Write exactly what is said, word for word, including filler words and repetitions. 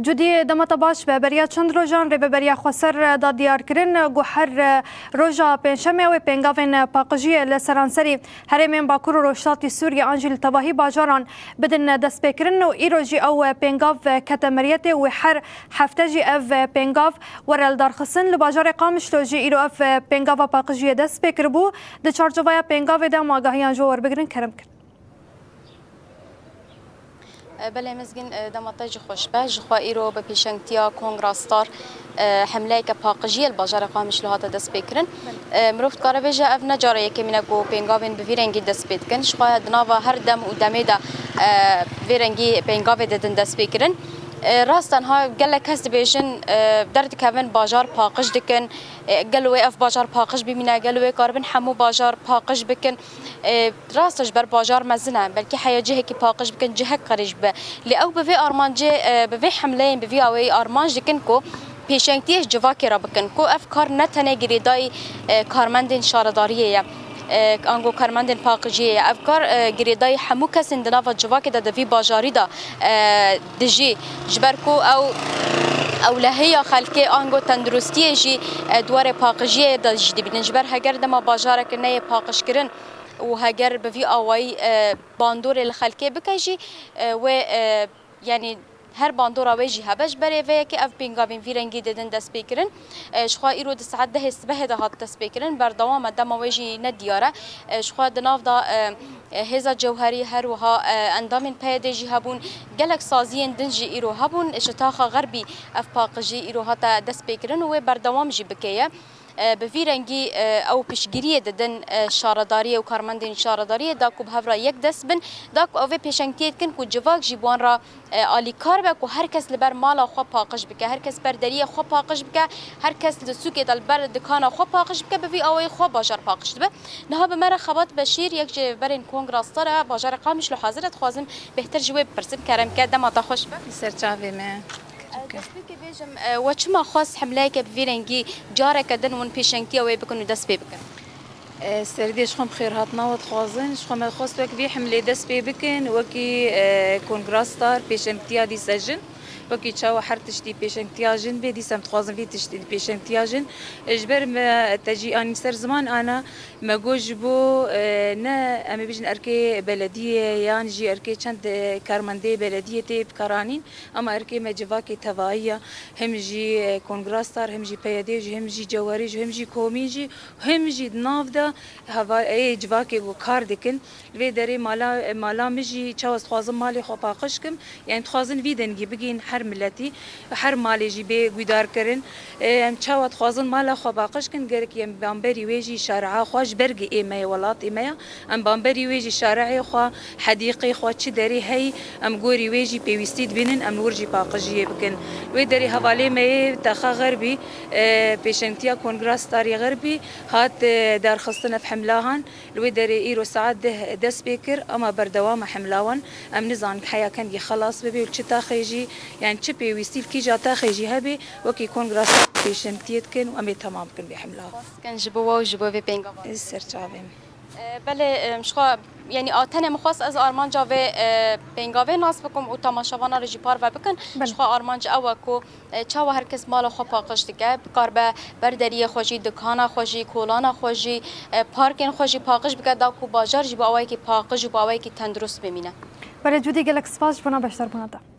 Cudî, dema te baş be. Beriya çend rojan Rêveberiya Xweser da diyar kirin ku her roja Pêncşemê ew ê pêngavên paqijiyê li seranserî herêmên Bakur û Rojhilatî Sûriyê an jî li tevahî bajaran bidin destpêkirin û îro jî ew pêngav kete meriyetê û her hefte jî ev pêngav were lidarxistin. Li bajarê Qamişlo jî îro ev pêngava paqijiyê dest pê kiribû. Di çarçoveya pêngavê de em agahiyan ji we werbigirin, kerem bikin. E, belê Mizgîn, e, dema te jî xweş be. Ji xwe îro bi pêşengtiya Kongra Star, e, hemleyeke paqijiyê li bajarê Qamişlo hate destpêkirin. E, mirov dikare bêje, ev ne cara yekemîn e ku pêngavên bi vî rengî dest pê dikin. Ji xwe di nava her dem û demê de, e, vê rengî pêngavê didin destpêkirin. E, rast e, niha gelek kes dibêjin, e, derdikevin bajar paqij dikin. E, gelo wê ev bajar paqij bimîne, gelo wê karibin hemû bajar paqij bikin. E, rast e, ji ber bajar mezin e, belkî heya cihekî paqij bikin, cihek qirêj bibe. Lê ew bi vê armancê, e, bi vê hemleyên, bi vî awayî armanc dikin ku pêşengtiyê ji civakê re bikin, ku ev kar ne tenê girêdayî, e, karmendên şaredariyê ye, e, ango karmendên paqijiyê ye. Ev kar, e, girêdayî hemû kesên di nava civakê de di vî bajarî de, e, dijî. Ji ber ku ew ewlehiya xelkê ango tenduristiyê jî, e, di warê paqijiyê de jî dibînin. Ji ber heger dema bajareke neyê paqijkirin û heger bi vî awayî, e, bandorê li xelkê bike jî, e, wê, e, yanî her bandora wê jî hebe. Ji berê vê yekê ev pêngavên vî rengî didin destpêkirin. E, ji xwe îro di saet dehê sibehê de hat destpêkirin. Berdewam e, dema wê jî ne diyar e. E, ji xwe di nav de, e, e, hêza cewherî, her wiha, e, endamên P Y D'ê jî hebûn. Gelek saziyên din jî îro hebûn. Ji taxa Xerbî ev paqijî îro hate destpêkirin û wê berdewam jî bikeye. E, bi vî rengî, e, ew piştgiriyê didin, e, şaredariyê û karmendên şaredariyê da ku bi hev re yek dest bin, da ku ew vê pêşengtiyê dikin ku civak jî bi wan re, e, alîkar be, ku her kes li ber mala xwe paqij bike, her kes ber deriyê xwe paqij bike, her kes li sûkê de li ber dikana xwe paqij bike, bi vî awayî xwe bajar paqij dibe. Niha bi me re Xebat Beşîr, yek ji berên Kongra Star e, bajarê Qamişlo hazir e, dixwazim bêhtir ji wê bipirsim, kerem ke, dema te xweş be. Li ser çavê me. Destpêkê bêjim, e, we çima xwest hemleyeke bi vî rengî careke din hûn pêşengtiya wê bikin û dest pê bikin? E, Serdê, ji xwe em xêrhatina we dixwazin. Ji xwe me xwest wek vî hemlê dest pê bikin, wekî, e, Kongra Star pêşengtiya dîsa jin. Wekî çawa her tiştî pêşengtiya jin bê, dîsa em dixwazin vî tiştî pêşengtiya jin. E, ji ber me te jî anî ser ziman ana, me got ji bo, e, ne, em ê bijin erkê belediyê yan jî erkê çend, e, karmendeyê belediyê tê bikaranîn. Ama erkê me civakê tevayî ya, him jî, e, Kongra Star, him jî P Y D jî, him jî Cewherî jî, him jî komîn jî, him jî di nav de heva-, ê civakê ku kar dikin. Li vê derê mala, mala min jî çawa dixwazim malê xwe paqij kim, yani dixwazin vî dengî bigihîn her miletî, her malê jî bê guhdar kirin. E, em çawa dixwazin mala xwe paqij kin, gerek em bamberî wê jî şare'a xwe ji ber ku ê me ye, welatê me ye. Em bamberî wê jî şare'ê xwe, hedîqê xwe, çi derê heyî, em gorî wê jî pêwîstî dibînin, em li wir jî paqijiyê bikin. Wê derê hevalê me yê Taxa Xerbî, e, pêşengtiya Kongra Starê Xerbî hat, e, darxistin ev hemla han. Li wê derê îro saet deh dest pê kir, ama berdewam e hemla wan. Em nizanin heya kengî xelas bibe û çi taxê jî, yani çi pêwîstî li kîja taxê jî hebe, wekî Kongra Star pêşengtiyê dikin û em ê temam bikin vê hemla. Spas dikin ji bo we û ji bo vê pêngava. Ez ser çavê me. E, belê, e, ji xwe, yanî, a, tenê min xwest ez armanca vê, e, pêngavê nas bikim û temaşevana re jî parve bikin. Belê. Ji xwe armanc ew e ku, e, çawa her kes mala xwe paqij dike, bikaribe ber deriyê xwe jî, dikana xwe jî, kolana xwe jî, e, parkên xwe jî paqij bike, da ku bajar jî bi awayekî paqij û bi awayekî tendurist bimîne. Belê Cudî, gelek spas ji bona beşdarbûna te.